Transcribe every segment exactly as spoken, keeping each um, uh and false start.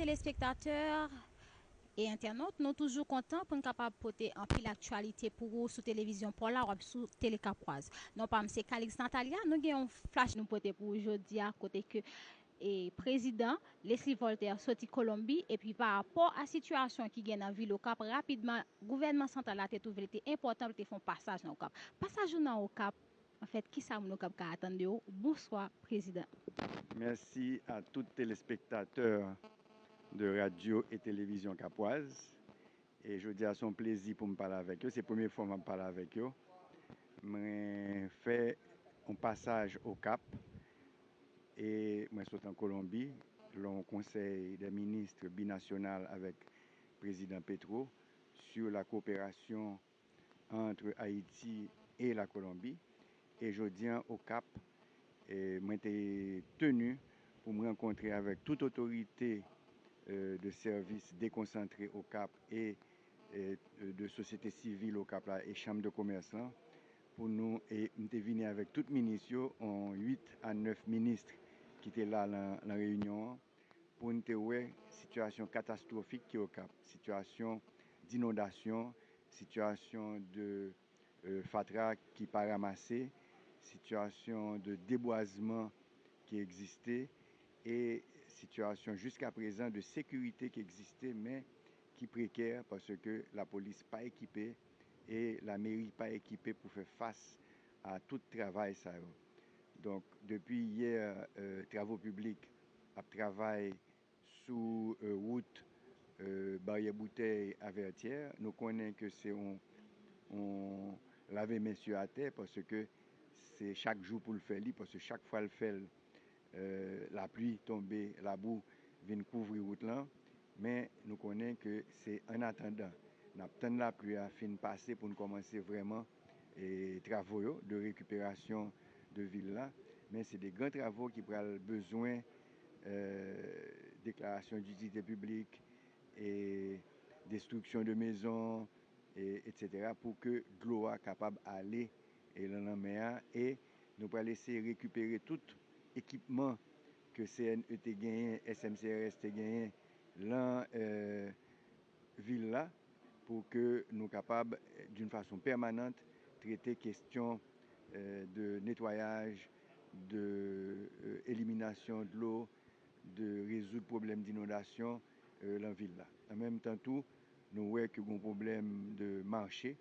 Telespektatè e entènot, nou toujou kontan pou n kapab pote anpil aktyalite pou ou sou televizyon pa w la, w ap sou Tele Kapwaz. Non pa m se Calix Natalia, nou gen yon flash nou pote pou ou jodi a, kote ke e prezidan Leslie Voltaire soti Kolonbi, epi pa rapò a sitiyasyon ki gen nan vil Okap, rapidman gouvènman santral la te twouve l te enpòtan pou l te fè yon pasaj nan Okap. Pasaj ou nan Okap, anfèt, kisa moun Okap ka atann de ou? Bonswa, prezidan. Mèsi a tout telespektatè de radyo e televizyon Kapwaz. E jodi a se yon plezi pou m pale avèk yo. Se premye fwa m ap pale avèk yo. Mwen fè yon pasaj Okap e mwen sot an Kolonbi lè yon konsèy dè minis binasyonal avèk prezidan Petro sur la coopération entre Haïti et la Colombie. E jodi a Okap, e mwen te teni pou m rankontre avèk tout otorite e de sèvis dekonsantre Okap e e de sosyete sivil Okap la e chanm de komès lan pou nou e m te vini avèk tout minis yo, on uit a nèf minis ki te la nan, nan reyinyon an, pou n te wè sitiyasyon katastwofik ki Okap, sitiyasyon dinondasyon, sitiyasyon de e, fatra ki pa ranmase, sitiyasyon de debwazman ki egziste e sitiyasyon jiskaprezan de sekirite ki egziste men ki prekè paske lapolis pa ekipe e lameri pa ekipe pou fè fas a tout travay sa yo. Donk, depi yè, e, Travo Piblik ap travay sou e, wout e, Baryè Boutèy a Vètyè. Nou konnen ke se yon, yon lave men sou atè paske se chak jou pou l fè li, paske chak fwa l fè l, e, lapli tonbe, labou vin kouvri wout lan. Men nou konnen ke se annatandan n ap tann lapli a fin pase pou n kòmanse vrèman e, travo yo de rekiperasyon de vil la. Men se de gran travo ki pral bezwen e, deklarasyon ditilite piblik e destriksyon de mezon e etsetera pou ke dlo a kapab ale e lan lanmè a e nou pral eseye rekipere tout ekipman ke C N E te genyen, S M C R S te genyen lan e, vil la pou ke nou kapab d'une façon permanente trete kestyon e, de netwayaj, de e, eliminasyon dlo, de rezoud pwoblèm dinondasyon e, lan vil la. An menm tan tou, nou wè ke gon pwoblèm de mache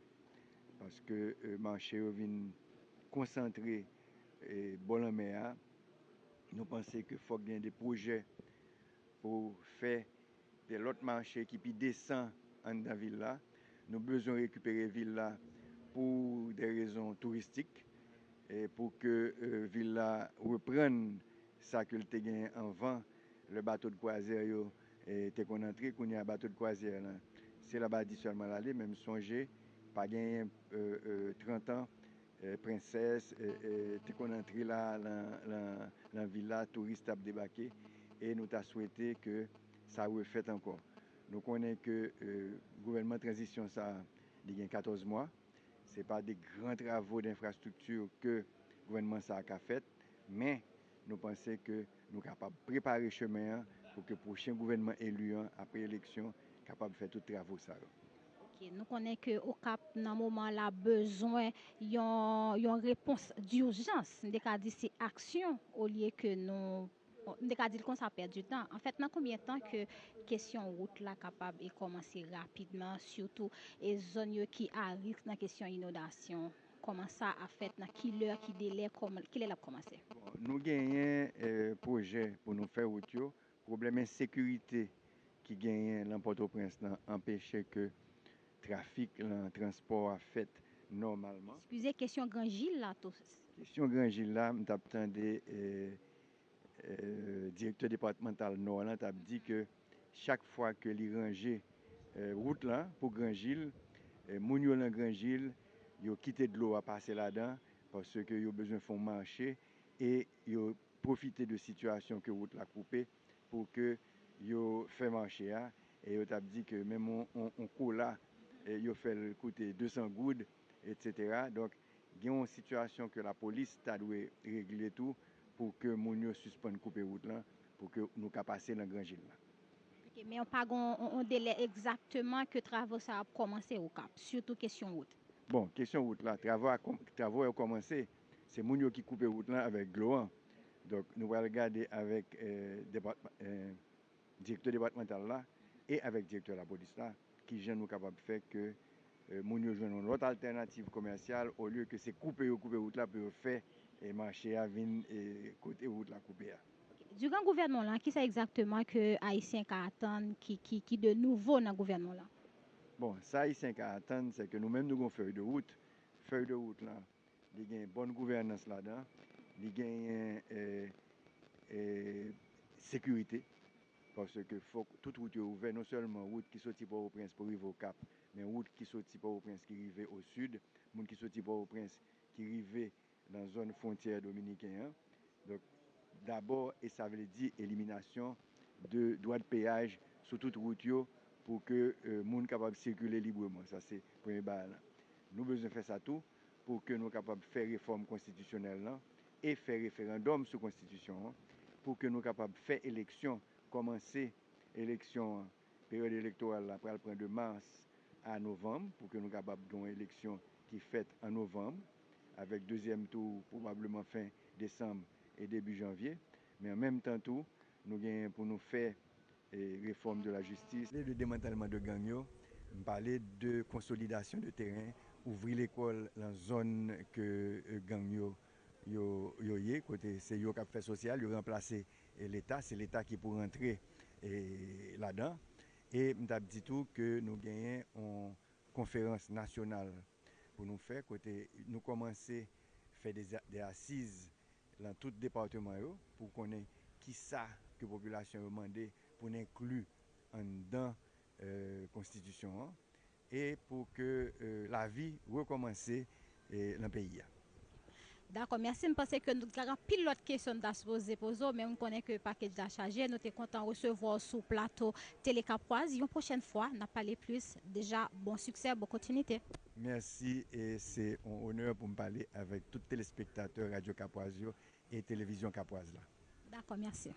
paske e, mache yo vin konsantre e, bò lanmè a. Nou panse ke fòk gen de pwojè pou fè de lòt mache ki pi desan anndan vil la. Nou bezwen rekipere vil la pou de rezon touristik e pou ke e, vil la reprann sa ke l te genyen anvan lè bato de kwazyè yo e, te konn antre. Kounye a bato de kwazyè lan se Labadi sèlman l ale, men m sonje pa genyen e, e, trant an e, Prensès e, e, te konn antre la lan, lan, lan vil la, touris t ap debake e nou ta swete ke sa refèt ankò. Nou konnen ke e, gouvènman tranzisyon sa a, li gen katòz mwa. Se pa de gran travo denfrastrikti ke gouvènman sa a ka fèt, men nou panse ke nou kapab prepare chemen an pou ke pwochen gouvènman eli an, apre eleksyon, kapab fè tout travo sa yo. Ok, nou konnen ke Okap nan moman la bezwen yon, yon repons dijans. M te ka di se aksyon olye ke nou, m te ka di l konsa, pèdi tan. Anfèt, nan konbyen tan ke kesyon wout la kapab e kòmanse rapidman, sitou e zòn yo ki a risk nan kesyon inondasyon? Kòman sa ap fèt, nan ki lè, ki delè, kòman, ki lè l ap kòmanse? Bon, nou genyen e, pwojè pou nou fè wout yo. Pwoblèm ensekirite ki genyen lan Pòtoprens lan anpeche ke trafik lan transpò a fèt nòmalman. Eskize, kesyon Gran Jil la tou. Kesyon Gran Jil la, m t ap tande e, e, direktè depatmantal Nò lan t ap di ke chak fwa ke li ranje e, wout lan pou Gran Jil, e, moun yo lan Gran Jil, yo kite dlo a pase ladan paske yo bezwen fè yon mache e yo pwofite de sitiyasyon ke wout la koupe pou ke yo fè mache a. E yo t ap di ke menm yon, yon, yon kola, e, yo fè l koute de san goud, etsetera. Donk, gen yon sitiyasyon ke lapolis ta dwe regle tou pou ke moun yo sispann koupe wout lan, pou ke nou ka pase lan Gran Jil la. Men pa gen yon, yon delè egzakteman ke travo sa ap kòmanse Okap, sitou kesyon wout. Bon, kesyon wout la, travo a kòm- travo yo kòmanse, se moun yo ki koupe wout lan avèk dlo an. Donk nou pral gade avèk eh, depatman- eh, direktè depatmantal la e avèk direktè lapolis la kijan nou kapab fè ke eh, moun yo jwenn yon lòt altènativ komèsyal olye ke se koupe yo koupe wout la pou yo fè eh, mache a vin eh, kote wout la koupe a. Diran gouvènman lan, kisa egzakteman ke Ayisyen ka atann ki, ki, ki de nouvo nan gouvènman lan? Bon, sa Ayisyen ka atann, se ke nou menm nou gen fèy de wout. Fèy de wout lan, li gen bòn gouvènans ladan, li genyen eh, eh, sekirite, paske fòk tout wout yo ouvè, non sèlman wout ki soti Pòtoprens pou rive Okap, men wout ki soti Pòtoprens ki rive o sid, moun ki soti Pòtoprens ki rive nan zòn fwontyè dominiken an. Donk, dabò, e sa vle di eliminasyon de dwa de peyaj sou tout wout yo pou ke eh, moun kapab sikile libreman. Sa se premye bagay la. Nou bezwen fè sa tou pou ke nou kapab fè refòm konstitisyonèl lan e fè referandòm sou konstitisyon an pou ke nou kapab fè eleksyon, kòmanse eleksyon an. Peryòd elektoral la pral pran de mas a novanm pou ke nou kapab gen yon eleksyon ki fèt an novanm, avèk dezyèm tou pwobableman fen desanm e debi janvye. Men an menm tan tou, nou genyen pou nou fè eh, refòm de la jistis. Pale de demantèlman de gang yo, m pale de konsolidasyon de teren, ouvri lekòl lan zòn ke eh, gang yo yo, yo ye, kote se yo k ap fè sosyal, yo ranplase eh, Leta, se Leta ki pou rantre eh, ladan. E m t ap di tou ke nou genyen yon konferans nasyonal pou nou fè, kote nou kòmanse fè de, de asiz lan tout depatman yo pou konnen kisa ke popilasyon yo mande pou n enkli anndan eh, konstitisyon an e pou ke eh, lavi rekòmanse eh, lan peyi a. Dakò, mèsi. M panse ke nou gen anpil lòt kesyon n ta sipoze poze w, men m konnen ke pakej la chaje. Nou te kontan resevwa w sou plato Tele Kapwaz. Yon pwochèn fwa, n ap pale plis. Deja, bon siksè, bon kontinite. Mèsi, e se yon onè pou m pale avèk tout telespektatè Radyo Kapwaz yo e Televizyon Kapwaz la. Dakò, mèsi.